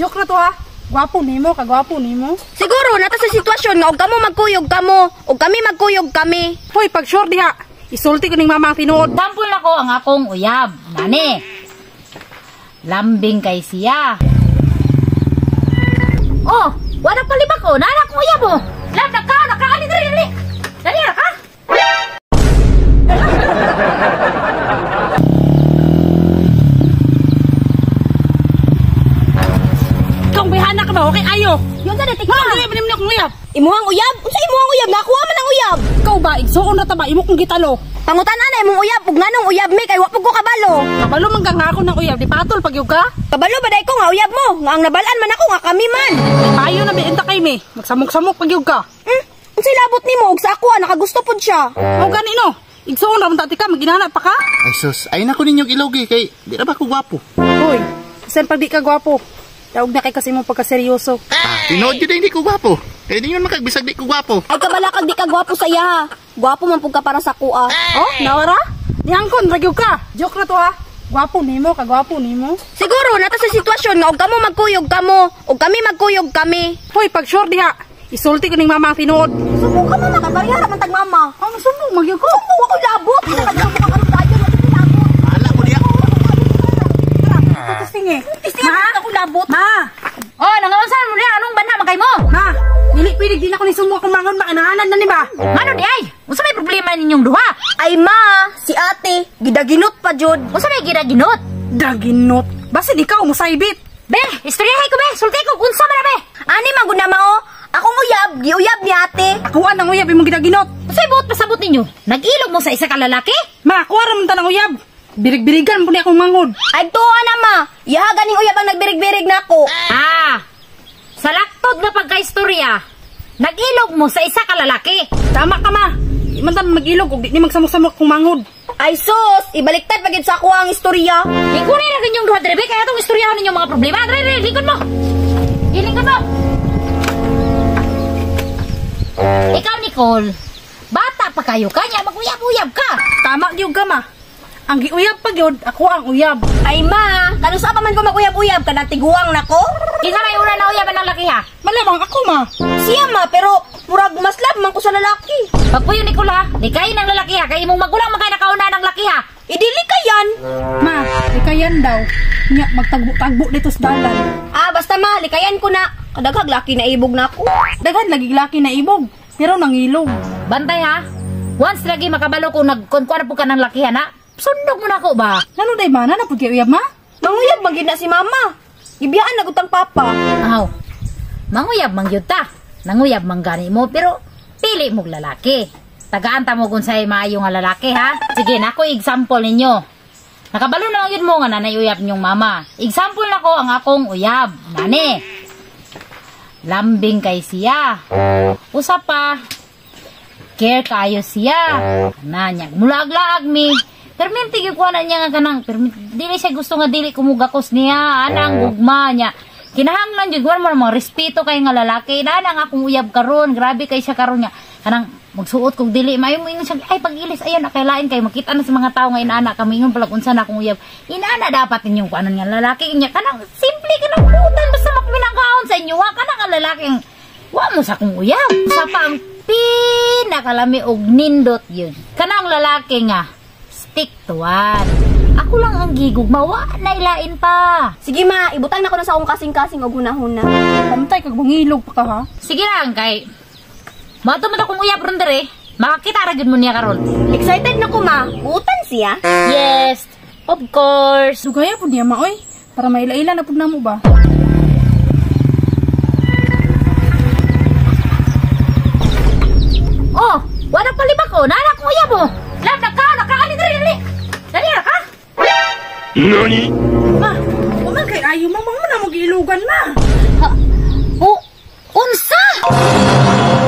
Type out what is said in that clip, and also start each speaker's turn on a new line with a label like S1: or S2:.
S1: Joke na to ha. Gwapo nimo, kagwapo nimo.
S2: Siguro nata sa sitwasyon nga og kamo magkuyog kamo, og kami magkuyog kami.
S1: Hoy, pag sure diha. Isulti ko ning mama ang tinuod.
S3: Example nako ang akong uyab. Nani. Lambing kay siya. Oh, wala pa lima ko. Nana akong uyab oh. Lam naka, nakaali diri dali. Dali ra ka.
S1: Kung bihana ka ba, okay ayo.
S2: Yun sa tika.
S1: Ano uyab nimo akong uyab?
S2: Imuhang uyab? Unsa imuhang uyab? Nakuha man ang uyab.
S1: Ikaw ba igsuon na ta ba imo kong gitalo?
S2: Pangutan ana imong uyab ug nganong uyab mi kay wa pud ko kabalo.
S1: Kabalo man ka nga ako ng uyab, di patol pag yug ka.
S2: Kabalo ba day ko nga uyab mo? Nga ang nabalaan man ako nga kami man.
S1: Payo na biinta kay mi. Magsamok-samok pag yug ka.
S2: Unsay labot nimo og sa ako nakagusto pud siya.
S1: Mao gani no. Igsuon ra man ta ka, maginana pa ka.
S4: Ay sus, ay nako ninyo ilogi kay di ra ba ko gwapo.
S1: Hoy, bisan pag di ka gwapo. Daog na kay kasi mo pagkaseryoso.
S4: Ah, tinuod gyud hindi ko gwapo. Kay ningon makagbisag di ko gwapo.
S2: Ay kabalakag di ka gwapo sa iya. Gwapo man pud ka para sa kuha.
S1: Oh, nawara? Nihangkon ra gyud ka. Joke na to ha. Gwapo nimo, kagwapo nimo.
S2: Siguro nata sa sitwasyon nga og kamo magkuyog kamo, og kami magkuyog kami.
S1: Hoy, pag sure diha. Isulti ko ning mama ang tinuod.
S2: Subo ka mama, kabarihara man tag mama.
S1: Ang subo magyud ko.
S2: Subo ako labot. Nakadamo ka karon dayon labot.
S4: Ala ko diha.
S1: Testing eh.
S2: Testing ako labot.
S1: Ma.
S3: Oh, nangaunsa mo diha anong banha man kay mo?
S1: Ma, dili pwede din ako ni sumo akong mangon maanahanan na ni ba?
S3: Ngano di ay? Unsa may problema ninyong duha?
S2: Ay ma, si ate gidaginot pa jud.
S3: Unsa may gidaginot?
S1: Daginot. Basin ikaw musaybit.
S3: Be, istoryahay ko be, sulti ko unsa man na be?
S2: Ani man gud na mao. Akong uyab, giuyab ni ate.
S1: Akuan ang uyab imong gidaginot.
S3: Unsay buot pasabot ninyo? Nag-ilog mo sa isa ka lalaki?
S1: Ma, kuha ra man ta ng uyab. Birig-birigan po ni akong mangod.
S2: Ay tuwa na ma. Yaha ganing uyab ang nagbirig-birig nako.
S3: Ah. Sa laktod nga pagkaistorya, nag-ilog mo sa isa ka lalaki.
S1: Tama ka ma. Di man ta mag-ilog og di ni magsamok-samok akong mangod.
S2: Ay sus, ibaliktad pa gyud sa ako ang istorya.
S3: Lingkuri na ganyong duha dre, kaya atong istoryahan ninyong mga problema. Dre, dre, lingkod mo. Lingkod mo. Ikaw Nicole, bata pa kayo kanya maguyab-uyab ka.
S1: Tama gyud ka ma. Ang giuyab pa gyud, ako ang uyab.
S2: Ay ma, kanusa pa man ko maguyab-uyab kanang tiguang nako?
S3: Kinsa may una na uyaban ng laki ha?
S1: Malamang ako ma.
S2: Siya ma, pero murag mas love man ko sa lalaki.
S3: Pagpuyo Nicole ha, di kayo ng lalaki ha, kay imong magulang man kay nakauna ng laki ha.
S2: Idili ka yan.
S1: Ma, likayan daw. Nya magtagbo-tagbo dito sa dalan.
S2: Ah, basta ma, likayan ko na. Kadaghag laki na ibog nako.
S1: Daghan lagi laki na ibog, pero nangilog.
S3: Bantay ha. Once lagi makabalo ko nagkunkuan po ka ng laki ha na, sundog mo na ako ba?
S1: Ngano day ma, na pud kay uyab ma?
S2: Manguyab man gyud na si mama. Gibiyaan na gud tang papa.
S3: Aw. Manguyab man gyud ta. Nanguyab man gani mo pero pili mog lalaki. Tagaan ta mo kung say maayo nga lalaki ha. Sige, nako example ninyo. Nakabalo na gyud mo nga nanay uyab ninyong mama. Example nako ang akong uyab, nani. Lambing kay siya. Usa pa, care kayo siya. Nanya, mulaag-laag mi. Perminti gyud ko na niya nga kanang dili siya gusto nga dili kumugakos niya, anang gugma niya. Kinahanglan jud mo mga respeto kay nga lalaki. Nana nga akong uyab karon, grabe kay siya karon niya. Kanang magsuot kog dili maayo mo ingon siya, ay pag-ilis ayon akailain kay makita na sa mga tawo nga inaana kami ingon palag unsa na akong uyab. Inaana dapat ninyong kuanon nga lalaki niya kanang simple kanang butan basta makminangkaon sa inyo ha kanang nga lalaki wa mo sa akong uyab. Usa pa ang pinakalami og nindot yun. Kanang lalaki nga stick to one. Ako lang ang gigugma, wa na ilain pa.
S2: Sige ma, ibutang na ko na sa akong kasing-kasing og hunahuna.
S1: Pantay kag mangilog pa ka ha.
S3: Sige lang kay mato man akong uyab ron dere. Makakita ra gyud mo niya karon.
S2: Excited na ko ma. Butan siya.
S3: Yes, of course.
S1: Dugaya pud niya ma oy. Para maila-ila na pud namo ba.
S3: Oh, wala pa lima ko. Nana akong uyab mo. Lam naka, nakaali dere dali. Dali ra ka.
S4: Nani?
S1: Ma, wa man kay ayo ma, mo na mo giilugan ma.
S3: Ha? Oh, unsa?